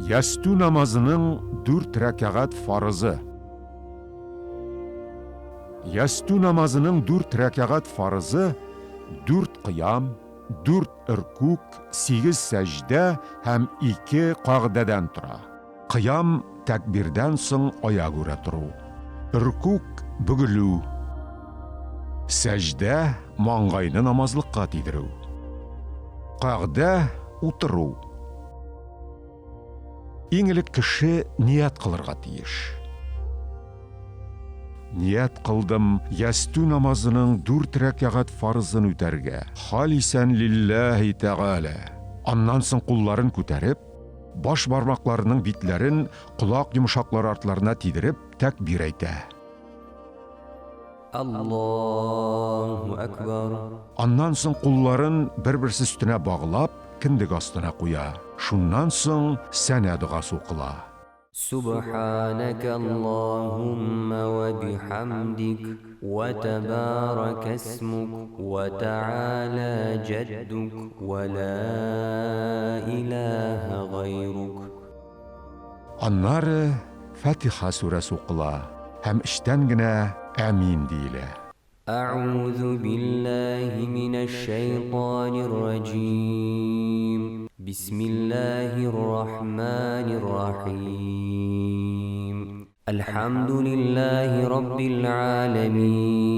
Ястү намазының дүрт рәкәгать фарызы. Ястү намазының дүрт рәкәгать фарызы дүрт кыям, дүрт өркүк, сигез сәҗдә һәм ике кагъдәдән тора. Кыям, тәкбирдән соң аягүрә тору. Өркүк, бөгелү. Сәҗдә, маңгайны намазлыкка тидерү. Кагъдә, утыру. Иң элек кеше ният кылырга тиеш. Ният кылдым ястү намазының дүрт рәкәгать фарызын үтәргә, халисән лилләһи тәгалә. Аннан соң кулларын күтәреп, баш бармакларының битләрен колак йомшаклары артларына тидереп, тәкбир әйтә. Аллаһу әкбәр. Аннан соң кулларын бер-берсе өстенә баглап, кендек астына куя. Шуннан соң сәнә догасы укыла. Сүбхәнәкә Аллаһуммә вә бихәмдик, вә тәбарәкә исмүк, вә тәгалә җәддүк, вә лә иләһә гайрук. Аннары Фатиха сүрәсе укыла һәм эчтән генә Әмин диелә. Әгъузу биллаһи минәш-шәйтанир раҗим. Бисмиллаһир рахманир рахим. Әлхәмдүлиллаһи раббил галәмин.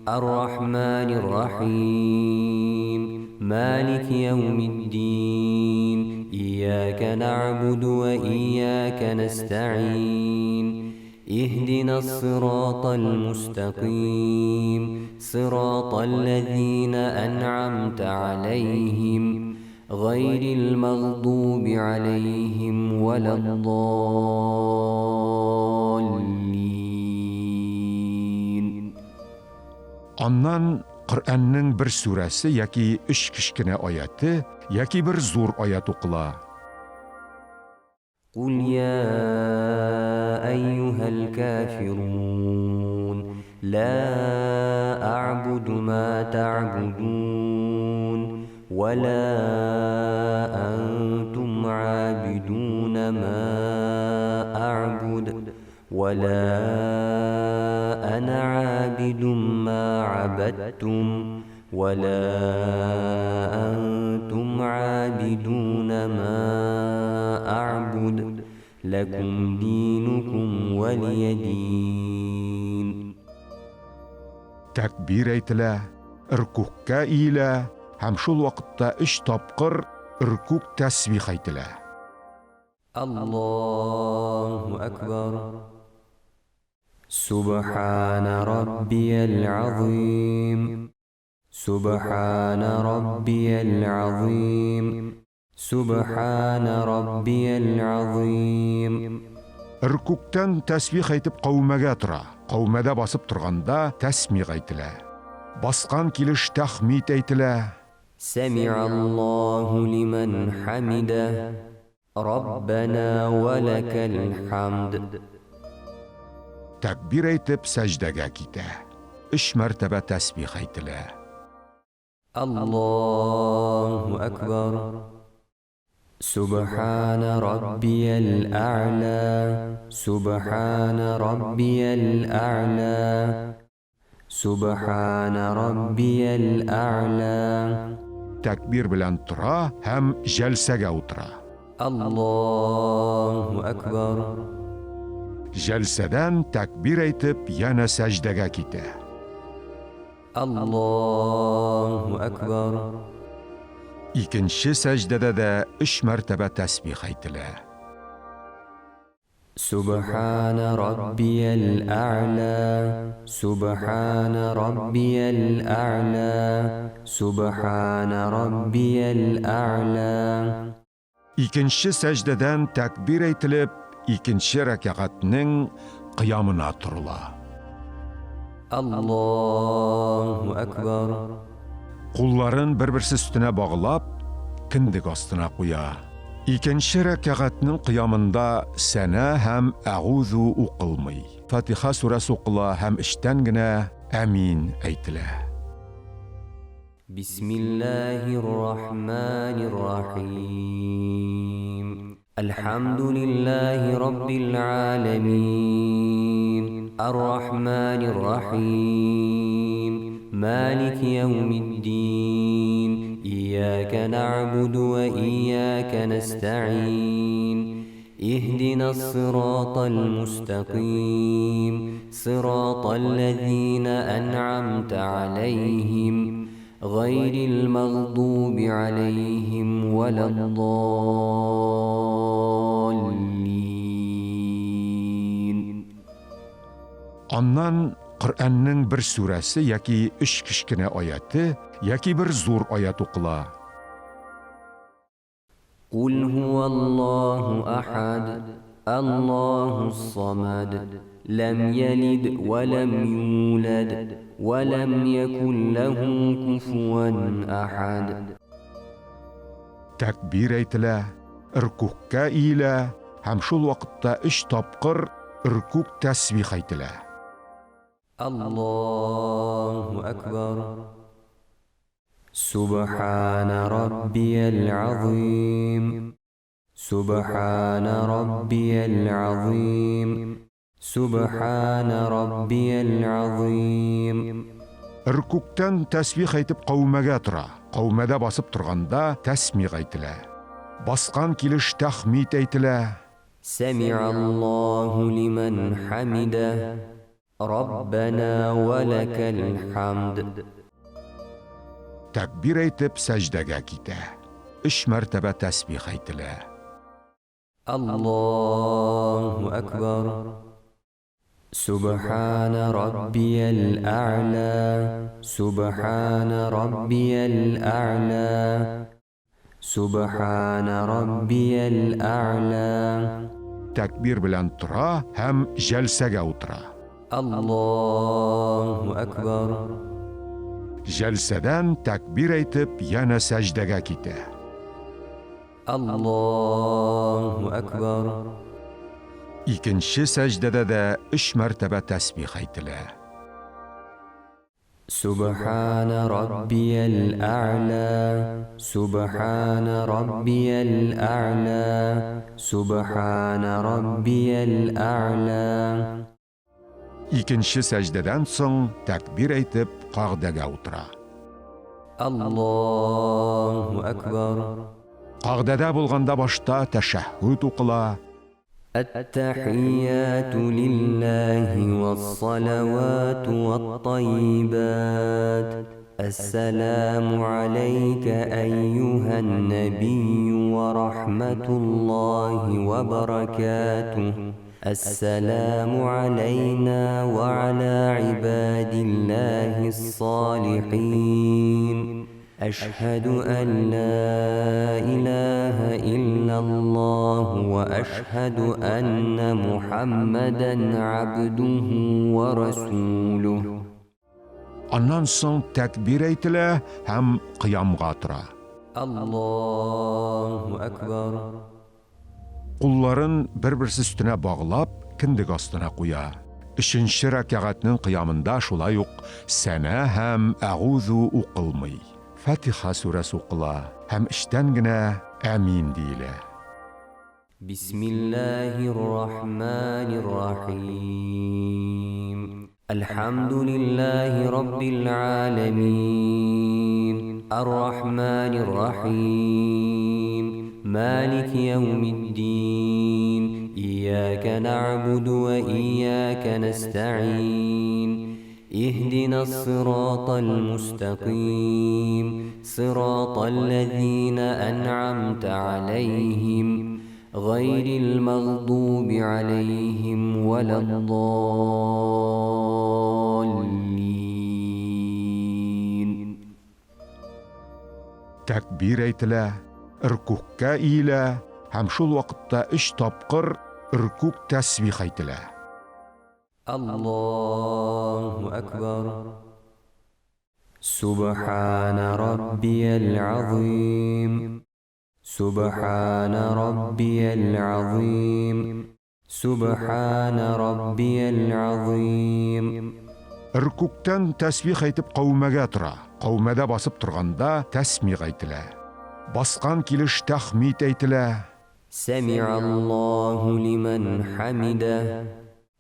Ар-рахманир рахим. Малики яумиддин. Ияка нәгъбуду ва ияка нәстәгыйн. Иһдинас сиратал мустәкыйм. Сиратал ләзина әнъамта аләйһим. Гайрил мәгъдуби аләйһим вәләд-даллин. Аннан Коръәннең бер сүрәсе яки өч кечкенә аяте, яки бер зур аять укыла. Куль йа әйюһәл кафирун, лә әгъбуду ма тәгъбудун, вә лә әнтум габидуна ма әгъбуд, вә лә әнә габидум ма габәдтум, вә лә әнтум габидуна ма әгъбуд, ләкум динукум вәлия дин. Тәкбир әйтелә, ркүгъкә иелә һәм шул вакытта өч тапкыр ркүгъ тәсбих әйтелә. Аллаһу әкбәр. Сүбхәнә раббиял азыйм. Сүбхәнә раббиял азыйм. Сүбхәнә раббиял азыйм. Ркүгътән тәсбих әйтеп каумәгә тора. Каумәдә басып торганда тәсмигъ әйтелә. Баскан килеш тәхмид әйтелә. Сәми'аллаһу лимән хәмидә, Раббәнә вә ләкәл хәмд. Тәкбир әйтеп сәҗдәгә китә. Өч мәртәбә тәсбих әйтелә. Аллаһу әкбәр. Сүбхәнә раббиял әгълә, Сүбхәнә раббиял әгълә, Сүбхәнә раббиял әгълә. Тәкбир белән тора һәм җәлсәгә утыра. Аллаһу әкбәр. Җәлсәдән тәкбир әйтеп янә сәҗдәгә китә. Аллаһу әкбәр. Икенче сәҗдәдә дә өч мәртәбә тәсбих әйтелә. Сүбхәнә раббиял әгълә, Сүбхәнә раббиял әгълә, Сүбхәнә раббиял әгълә. Икенче сәҗдәдән тәкбир әйтелеп, икенче рәкәгатьнең кыямына торыла. Аллаһу әкбәр. Кулларын бер-берсе өстенә баглап, кендек астына куя. Икенче рәкәгатьнең кыямында сәнә һәм әгузу укылмый. Фатиха сүрәсе укыла һәм эчтән генә Әмин әйтелә. Бисмиллаһир рахманир рахим. الحمد لله رب العالمين الرحمن الرحيم مالك يوم الدين إياك نعبد وإياك نستعين اهدنا الصراط المستقيم صراط الذين أنعمت عليهم غير المغضوب عليهم ولا الضالين. Аннан Коръәннең бер сүрәсе яки өч кечкенә аяте, яки бер зур аят укыла. قل هو الله أحد الله الصمد لم يلد ولم يولد ولم يكن له كفوا أحد. Тәкбир әйтелә, ркүгъкә иелә һәм шул вакытта өч тапкыр ркүгъ тәсбих әйтелә. الله أكبر. سبحان ربي العظيم سبحان ربي العظيم سبحان ربي العظيم. Ркүгътән тәсбих әйтеп каумәгә тора. Каумәдә басып торганда тәсмигъ әйтелә. Баскан килеш тәхмид әйтелә. سمع الله لمن حمده ربنا ولك الحمد. Тәкбир әйтеп сәҗдәгә китә. Өч мәртәбә тәсбих әйтелә. الله أكبر. سبحان ربي الأعلى سبحان ربي الأعلى سبحان ربي الأعلى. Тәкбир белән тора һәм җәлсәгә утыра. الله أكبر. Җәлсәдән тәкбир әйтеп янә сәҗдәгә китә. الله أكبر. Икенче сәҗдәдә дә өч мәртәбә тәсбих әйтелә. سبحان ربي الأعلى سبحان ربي الأعلى سبحان ربي الأعلى. Икенче сәҗдәдән соң тәкбир әйтеп кагдәгә утыра. الله أكبر. Кагдәдә булганда башта тәшәһһүд укыла. التحيات لله والصلوات والطيبات السلام عليك أيها النبي ورحمة الله وبركاته السلام علينا وعلى عباد الله الصالحين أشهد أن لا إله إلا الله وأشهد أن محمدا عبده ورسوله. Аннан соң тәкбир әйтелә һәм кыямга тора. الله أكبر. Кулларын бер-берсе өстенә баглап, кендек астына куя. Өченче рәкәгатьнең кыямында шулай ук сәнә һәм әгузу укылмый. Фатиха сүрәсе укыла һәм эчтән генә әмин диелә. بسم الله الرحمن الرحيم الحمد لله رب العالمين الرحمن الرحيم مالك يوم الدين إياك نعبد وإياك نستعين اهدنا الصراط المستقيم صراط الذين أنعمت عليهم غير المغضوب عليهم ولا الضالين. Тәкбир әйтелә, ркүгъкә иелә һәм шул вакытта өч тапкыр ркүгъ тәсбих әйтелә. الله أكبر. سبحان ربي العظيم سبحان ربي العظيم سبحان ربي العظيم. Ркүгътән тәсбих әйтеп каумәгә тора. Каумәдә басып торганда тәсмигъ әйтелә. Баскан килеш тәхмид әйтелә. Сәми'аллаһу лиман хәмидә.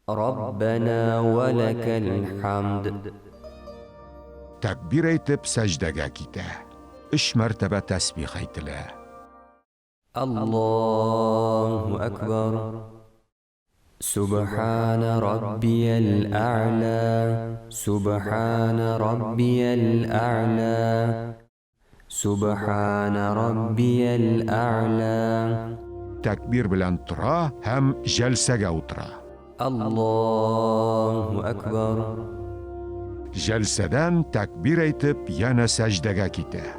Раббана ва ләкәл хәмд. Тәкбир әйтеп сәҗдәгә китә. Өч мәртәбә тәсбих әйтелә. Аллаһу әкбәр. Сүбхәнә раббиял әгълә, Сүбхәнә раббиял әгълә, Сүбхәнә раббиял әгълә. Тәкбир белән тора һәм җәлсәгә утыра. Аллаһу әкбәр. Җәлсәдән тәкбир әйтеп янә сәҗдәгә китә.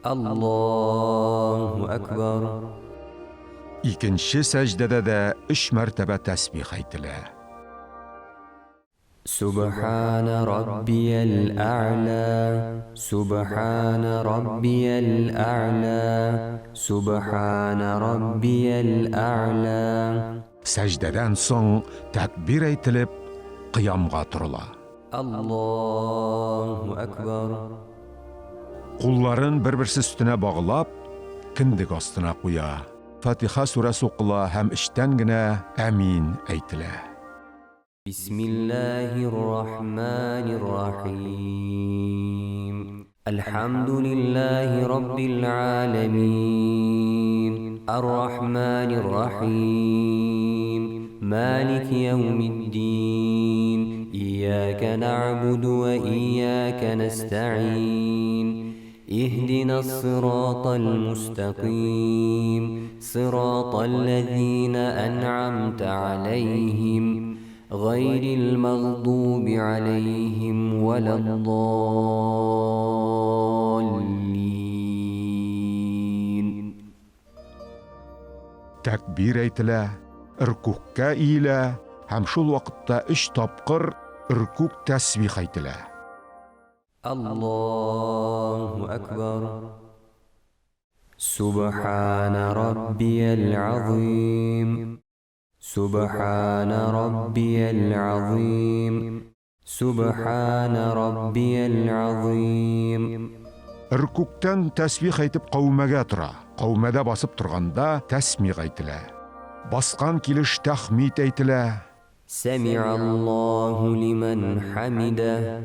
Аллаһу әкбәр. Икенче сәҗдәдә дә өч мәртәбә тәсбих әйтелә. Сүбхәнә раббиял әгълә, Сүбхәнә раббиял әгълә, Сүбхәнә раббиял әгълә. Сәҗдәдән соң тәкбир әйтелеп, кыямга торыла. Аллаһу әкбәр. Кулларын бер-берсе өстенә баглап, кендек астына куя. Фатиха сүрәсе укыла һәм эчтән генә Әмин әйтелә. Бисмиллаһир рахманир рахим. Әлхәмдүлиллаһи раббил галәмин. Ар-рахманир рахим. Малики яумиддин. Ияка нәгъбуду ва ияка нәстәгыйн. Иһдинас сиратал мустакыйм. Сиратал ләзина ән'амта аләйһим. Гайрил мәгъдуби аләйһим вәләд-даллин. Тәкбир әйтелә, ркүгъкә иелә һәм шул вакытта өч тапкыр ркүгъ тәсбих әйтелә. Аллаһу әкбәр. Сүбхәнә раббиял азыйм. Сүбхәнә раббиял азыйм. Сүбхәнә раббиял азыйм. Ркүгътән тәсбих әйтеп каумәгә тора. Каумәдә басып торганда тәсмигъ әйтелә. Баскан килеш тәхмид әйтелә. Сәми'аллаһу лиман хәмидә.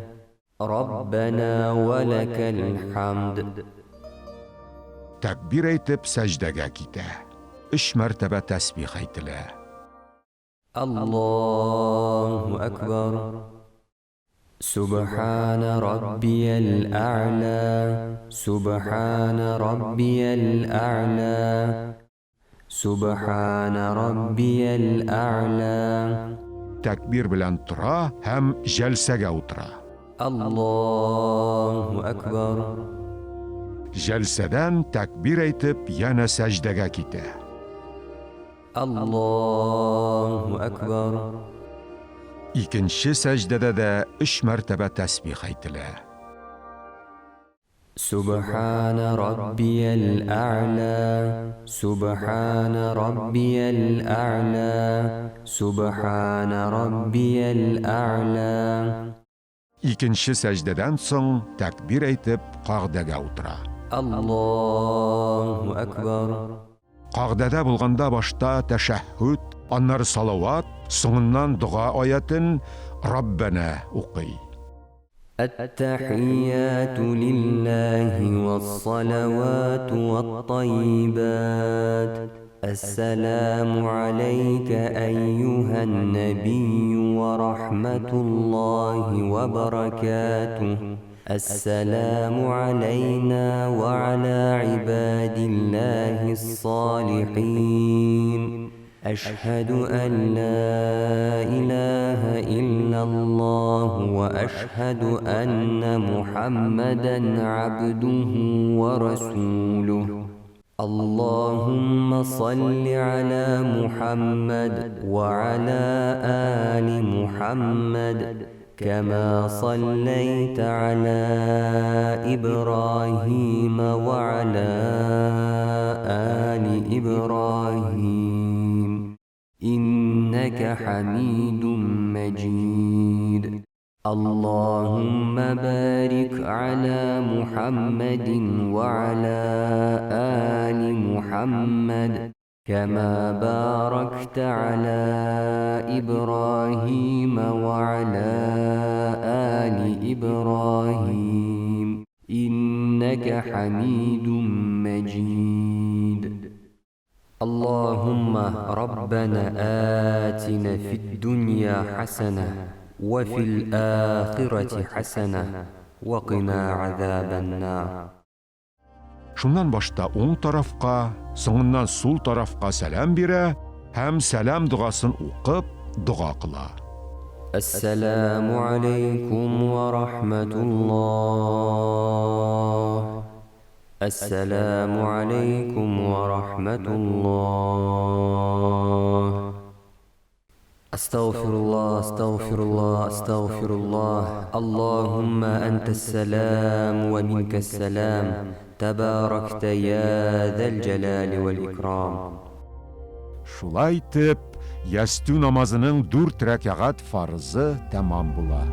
Раббана ва ләкәл хәмд. Тәкбир әйтеп сәҗдәгә китә. Өч мәртәбә тәсбих әйтелә. Аллаһу әкбәр. Сүбхәнә раббиял әгълә, Сүбхәнә раббиял әгълә, Сүбхәнә раббиял әгълә. Тәкбир белән тора һәм җәлсәгә утыра. Аллаһу әкбәр. Җәлсәдән тәкбир әйтеп янә сәҗдәгә китә. Аллаһу әкбәр. Икенче сәҗдәдә дә өч мәртәбә тәсбих әйтелә. Сүбхәнә раббиял әгълә, Сүбхәнә раббиял әгълә, Сүбхәнә раббиял әгълә. Икенче сәҗдәдән соң тәкбир әйтеп кагъдәгә утыра. Аллаһу әкбәр. Кагъдәдә булганда башта тәшәһһүд, аннары салават, соңыннан дога аятен Раббәнә укый. Әт-тәхияту лиллаһи вас-салавату ват-тайибат. Әс-сәламу аләйкә әйюһән нәбийю ва рахматуллаһи ва баракатуһ. Әс-сәламу аләйна ва аля гыйбадиллаһис-салихин. Әшһәду ән ла илаһа иллаллаһу ва әшһәду әннә Мухаммадан абдуху ва расулуһ. Аллаһумма салли аля Мухаммад ва аля али Мухаммад кама саллайта аля Ибраһима ва аля али Ибраһим. Иннәкә хәмидум мәҗид. اللهم بارك على محمد وعلى آل محمد كما باركت على إبراهيم وعلى آل إبراهيم إنك حميد مجيد. اللهم ربنا آتنا في الدنيا حسنة وفي الآخرة حسنة وقنا عذاب النار. Шуннан башта уң тарафка, соңыннан сул тарафка сәлам бирә һәм сәлам догасын укып, дога кыла. Әссәламү алейкум вә рахмәтуллаһ. Әссәламү алейкум вә рахмәтуллаһ. Астагфируллаһ, астагфируллаһ, астагфируллаһ. Аллаһумма антәс-сәлам вә минкәс-сәлам. Тәбарәктә йә зәл-җәлали вәл-икрам. Шулай итеп, ястү намазының дүрт рәкәгать фарызы тәмам була.